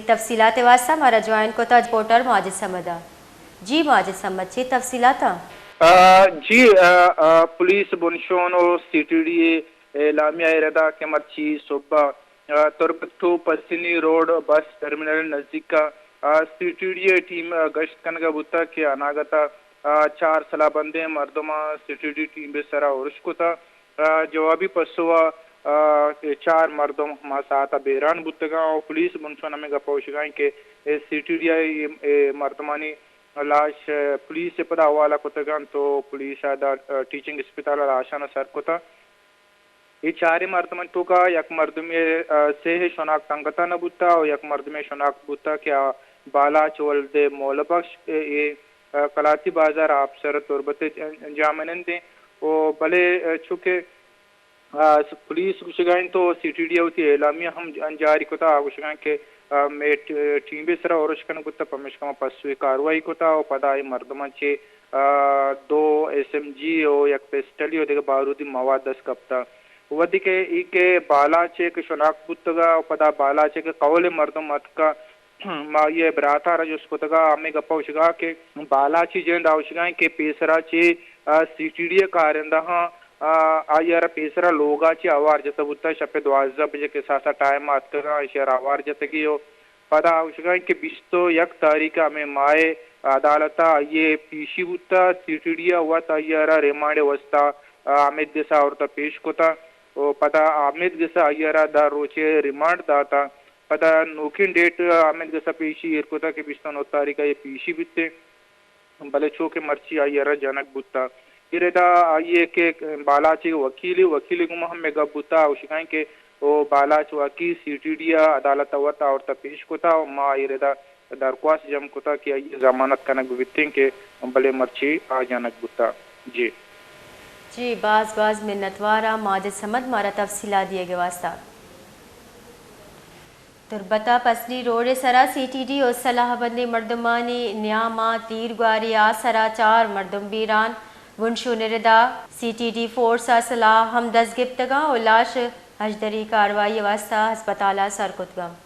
تفصیلات ءِ واستہ مارا جوائن کتا رپورٹر ماجد صمد ءَ۔ جی ماجد صمد، چی تفصیلات آں؟ آ، جی، آ، آ، پولیس بنشون و سی ٹی ڈی ءِ اعلامیہ ءِ ردا کہ مرچی صبح، آ، تربت ٹو پسنی روڈ بس ٹرمینل نزدیک ءَ، آ، سی ٹی ڈی ءِ ٹیم، آ، گشت کنگ ءَ بوتگ کہ اناگت ءَ، آ، چار سلاہ بندیں مردماں سی ٹی ڈی ٹیم ءِ سرا ارش کتگ۔ آ، جوابی پسو ءَ، آ، اے چار مردم ہما ساعت ءَ بیران بوتگاں و پولیس بنشون ہمے گپ ءَ گوشگا انت کہ اے سی ٹی ڈی ءِ اے، اے مردمانی لاش، آ، پولیس ءَ پدا حوالہ کتگ انت و پولیس ءَ دا، آ، ٹیچنگ اسپتال ءَ لاشاں سر کتگ۔ اے چاریں مردمانی توکا یک مردمے، آ، سے ءِ شناخت انگت ءَ نہ بوتگ و یک مردمے شناخت بوتگ کہ آ بالاچ ولد مولا بخش، اے، اے، آ، کلاتی بازار آپسر تربت ءِ جامنندیں و بلے، آ، چونکہ آ، س-، پولیس گوشگا انت و سی ٹی ڈی ءَ وتی اعلامیہ ہم ج-، جاری کتا، آ گوشگا انت کہ، آ، مئے ٹ-، ٹیم ءِ سرا ارش کنگ بوتا، پمیشکا ما پسوی کاروائی کتا و پدا اے مردماں چہ، آ، دو ایس ایم جی و یک پسٹلی و دگہ بارودی مواد دست کپتا۔ وھدے کہ ای کہ بالاچ ءِ کہ شناخت بوتگا و پدا بالاچ ءِ کہ قول مردم اتکا، ما آئی ءِ برات ءَ را جست کتگ ءُ ہمے گپ ءَ گوشگ ءَ کہ بالاچی جند ءَ گوشگ ءَ کہ پیسرا چہ، آ، سی ٹی ڈی ءِ کارندہاں، آ، آئی ءَ را پیسرا لوگ ءَ چہ آوار جتگ بوتگ، شپ ءِ دوازدہ بجے کساس ءَ ٹائم ءَ اتکگ ءُ ایشی ءَ را آوار جتگی ءُ پدا گوشگ ءَ کہ بیست ءُ یک تاریخ ءَ ہمے ماہ ءَ عدالت ءَ آئی ءِ پیشی بوتگ، سی ٹی ڈی ءَ وت آئی ءَ را ریمانڈ ءِ واستہ، آ، ہمے دگہ ساعت ءَ پیش کتگ ءُ پدا ہمے دگہ ساعت ءَ آئی ءَ را دہ روچے ریمانڈ داتگ۔ پدا نوکیں ڈیٹ ہمے دگہ ساعت ءَ پیشی ایر کتگ کہ بیست ءُ نو تاریخ ءَ اے پیشی بیتیں، بلے چو کہ مرچی آئی ءَ را جنگ بوتگ۔ اے ردا آئی ءِ کہ بالاچ ءِ وکیلے، وکیلے گوما ہمے گپ بوتگ، گوشگ ءَ کہ او بالاچ واقعی سی ٹی ڈی ءَ عدالت ءَ وت آورتہ پیش کتگ ءُ ما اے ردا درخواست جم کتگ کہ آئی ءِ ضمانت کنگ بہ بیتیں کہ بلے مرچی آ جنگ بوتگ۔ جی۔ جی، باز باز منتوار آں ماجد صمد مارا تفصیلات دیگ ءِ واستہ۔ تربت ءَ پسنی روڈ ءِ سرا سی ٹی ڈی ءُ سلاہ بندیں مردمانی نیام ءَ تیر گواری ءَ سرا چار مردم بیران، بنشون ءِ ردا سی ٹی ڈی فورس ءَ سلاہ ہم دست گپتگ ءُ لاش ہژدری کاروائی ءِ واستہ ہسپتال ءَ سر کتگ۔